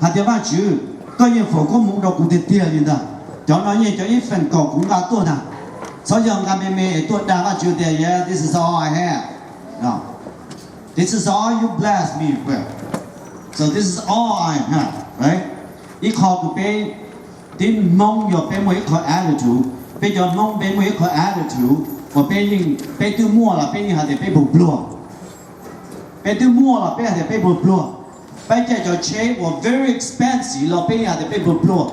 Hais tias, Vajtswv, koj yeej foom koob hmoov rau kuv tiag tiag li ntag. Cov no yeej cov ib feem kaum kuv nqa tuaj ntag. Txhob yog nqa me me es tuaj dag Vajtswv tias, Yeah, this is all I have. No. This is all you bless me with. So this is all I have, right? Ib qho uas peb tib Hmoob yog peb muaj ib qho attitude, peb cov Hmoob peb muaj ib qho attitude uas peb yeej, peb twb muaj los peb yeej hais tias peb pluag pluag. Peb twb muaj los peb hais tias peb pluag pluag. Peb caij cov tsheb uas very expensive los peb yeej hais tias peb pluag pluag.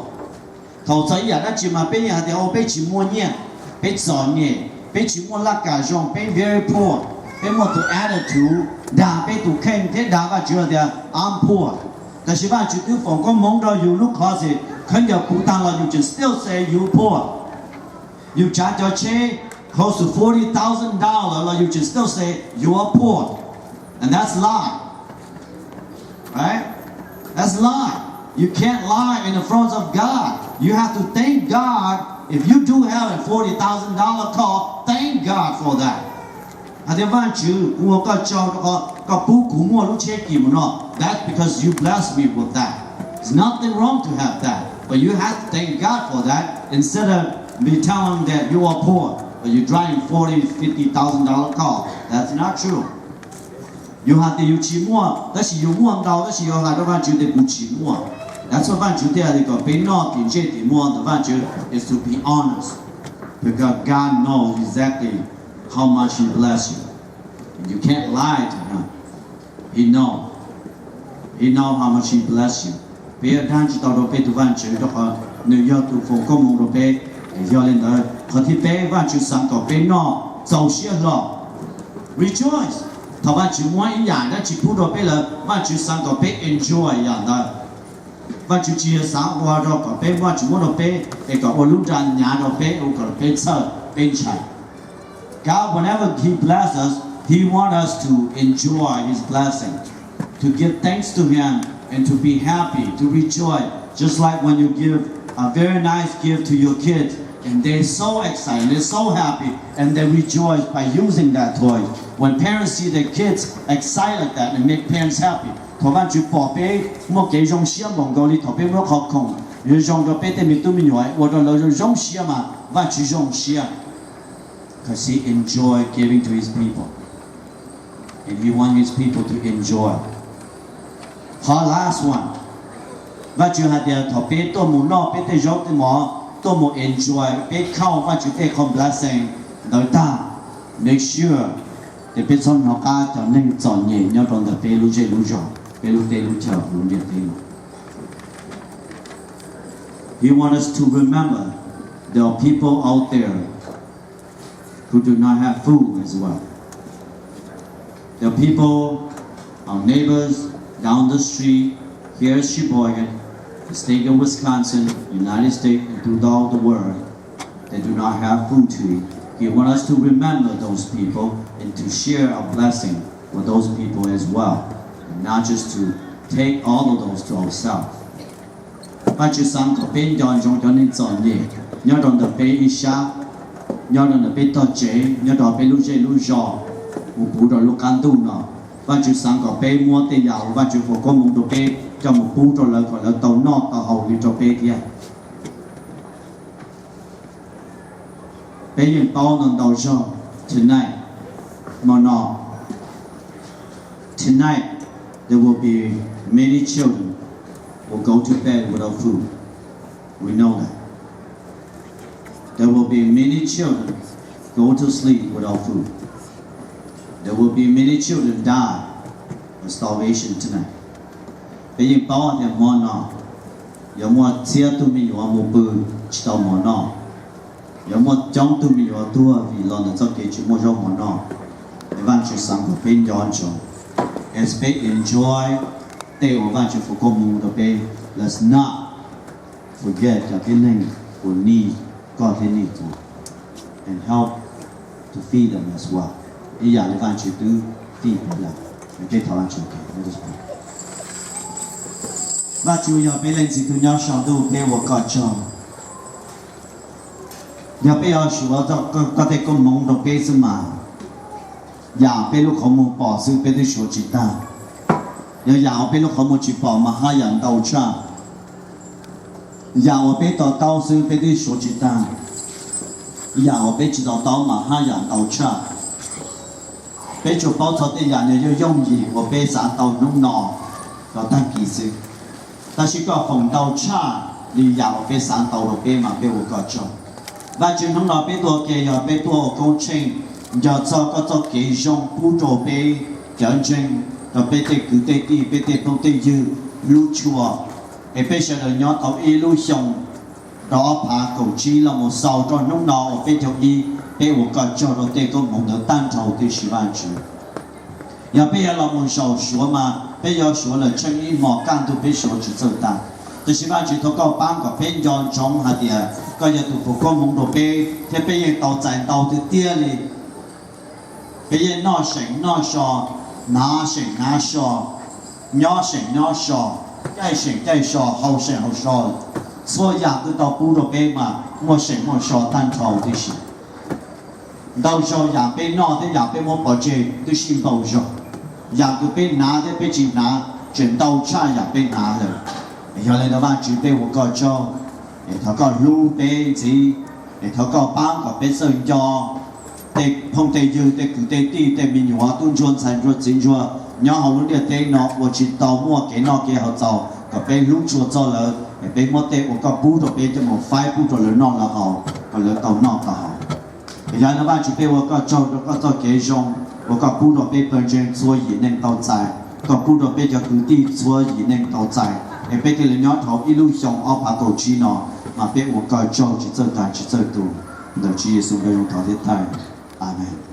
Thaum txog ib yam dab tsi mas peb yeej hais tias, O, peb tsis muaj nyiaj, peb txom nyem, peb tsis muaj laj kam zoo, peb very poor. Peb muaj tus attitude dag peb tus kheej thiab dag Vajtswv hais tias, I'm poor. Tab sis Vajtswv twb foom koob hmoov rau yus lub closet khaub ncaws puv tag los yus tseem still say you poor. Yus tsav cov tsheb close to forty thousand dollars los yus tseem still say you are poor. And that's lie. Right? That's lie. You can't lie in the front of God. You have to thank God. If you do have a forty thousand dollar car, thank God for that. Hais tias, Vajtswv, kuv ua koj tsaug rau qhov koj pub kuv muaj lub tsheb kim mus no. That's because you blessed me with that. There's nothing wrong to have that. But you have to thank God for that instead of be telling that you are poor, but you're driving forty, fifty thousand dollar car. That's not true. Yus hais tias yus tsis muaj, tab sis yus muaj ntau, tab sis yus hais rau Vajtswv tias kuv tsis muaj. That's why Vajtswv thiaj hais tias kom peb noj tim ntsej tim muag ntawm Vajtswv is to be honest. Because God knows exactly how much He bless you. And you can't lie to Him. He know. He know how much He bless you. Peb yuav dag tsis tau rau peb tus Vajtswv rau qhov nws yog tus foom koob hmoov rau peb. Yog li ntawd, qhov thib peb, Vajtswv xav kom peb noj txaus siab hlo. Rejoice. Thaum Vajtswv muab ib yam dab tsi pub rau peb lawm, Vajtswv xav kom peb enjoy yam ntawd. Vajtswv tsis yog xav ua rau kom peb, Vajtswv muab rau peb es kom ua lub nra nyav rau peb, ua kom peb txhawj peb ntshai. God, whenever He bless us, He want us to enjoy His blessing, to give thanks to Him, and to be happy, to rejoice. Just like when you give a very nice gift to your kids, and they're so excited, they're so happy, and they rejoice by using that toy. When parents see their kids excited like that, it make parents happy. Thaum Vajtswv pom peb muaj kev zoo siab npaum nkaus li thaum peb muab qhov khoom zoo zoo rau peb tej me tub me nyuam ua rau lawv zoo zoo siab mas Vajtswv zoo siab. Because He enjoy giving to His people. And He want His people to enjoy. Qhov last one, Vajtswv hais tias thaum peb tuaj mus noj peb tej zaub tej mov, tuaj mus enjoy, peb count Vajtswv tej qhov blessing ntawd tag, make sure tias peb txhob hnov qab cov neeg txom nyem nyob rau ntawm peb lub zej lub zog, peb lub teb lub chaw, lub ntiaj teb no. He want us to remember there are people out there who do not have food as well. There are people, our neighbors down the street, here in Sheboygan, the state of Wisconsin, United States, and throughout the world, that do not have food to eat. He want us to remember those people and to share a blessing with those people as well, and not just to take all of those to ourselves. Vajtswv xav kom peb nco ntsoov cov neeg txom nyem nyob rau ntawm peb ib sab, nyob rau ntawm peb tog tsev, nyob rau peb lub zej lub zos, mus puv rau lub qab ntuj no. Vajtswv xav kom peb muab tej yam uas Vajtswv foom koob hmoov rau peb coj mus pub rau lawv kom lawv tau noj tau haus li rau peb thiab. Peb yeej paub ntau ntau zaug, tonight, hmo no, tonight there will be many children will go to bed without food. We know that. There will be many children go to sleep without food. There will be many children die of starvation tonight. Peb yeej paub tias hmo no yuav muaj txhiab tug me nyuam mus pw tsis tau mov noj, yuav muaj coob tug me nyuam tuag vim los ntawm txoj kev tsis muaj zaub mov noj. Es Vajtswv xav kom peb nco ntsoov, as peb enjoy tej uas Vajtswv foom koob hmoov rau peb, let's not forget cov tib neeg uas need koj thiab need kuv, and help to feed them as well, ib yam li Vajtswv twb feed peb lawm. Peb thov Vajtswv. Vajtswv, yog peb Leej Txiv Twg nyob saum ntuj, peb ua koj tsaug. Yog peb yuav suav koj tej koob hmoov rau peb xwb mas, yam peb lub qhov muag pom xwb peb twb suav tsis tag. Yog yam uas peb lub qhov muag tsis pom mas haj yam ntau tshaj. Yam uas peb to taub xwb peb twb suav tsis tag. Yam uas peb tsis to taub mas haj yam ntau tshaj. Peb tsuas paub txog tej yam uas yooj yooj yim uas peb xav tau hnub no los tag kis xwb, tab sis koj foom ntau tshaj li yam uas peb xav tau rau peb mas peb ua koj tsaug. Vajtswv, hnub no peb tuaj ua ke yog peb tuaj ua koob tsheej, nco txog koj txoj kev zoo pub rau peb cov ntseeg, rau peb tej kwv tej tij, peb tej phooj tej ywg hlub tshua, es peb sawv daws nyob tau ib lub xyoo rau ob phav kaum tsib los mus xaus rau hnub no uas peb caug ib, peb ua koj tsaug rau tej koob hmoov ntawd tag nrho tib si Vajtswv. Yog peb yuav los mus zaum suav mas peb yuav suav lawm tsheej ib hmos kaj ntug peb suav tsis txawj tag. Tab sis Vajtswv, thov koj pab kom peb nco ntsoov hais tias koj yog tus foom koob hmoov rau peb thiab peb yeej tau txais ntau tiag tiag li. Peb yeej noj seem noj so, hnav seem hnav so, nyob seem nyob so, caij seem caij so, haus seem haus so. Txhua yam kws tau pub rau peb mas muaj seem muaj so tag nrho tib si. Ntau zaus yam peb noj thiab yam peb muab pov tseg twb sib npaug zog. Yam kws peb hnav thiab peb tsis hnav tseem ntau tshaj yam peb hnav lawm. Yog li ntawd Vajtswv, peb ua koj tsaug, es thov koj hlub peb ntxiv, es thov koj pab kom peb txawj nco tej phooj tej ywg, tej kwv tej tij, tej me nyuam tub ntsuag ntxhais ntsuag txiv ntsuag nyob hauv lub ntiaj teb no uas tsis tau muaj kev noj kev haus txaus, kom peb hlub tshua txog lawv, es peb muab tej uas koj pub rau peb coj mus faib pub rau lawv noj lawv haus, kom lawv tau noj tau haus. Yog li ntawd Vajtswv, peb ua koj tsaug rau koj txoj kev zoo uas koj pub rau peb pawg ntseeg txhua yim neej tau txais, koj pub rau peb cov kwv tij txhua yim neej tau txais, es peb thiaj li nyob dhau ib lub xyoo ob phav kaum tsib no mas peb ua koj tsaug tsis txawj tag tsis txawj tu. Ntawm Tswv Yexus nkawd zoo thov thiab thawj, Amees.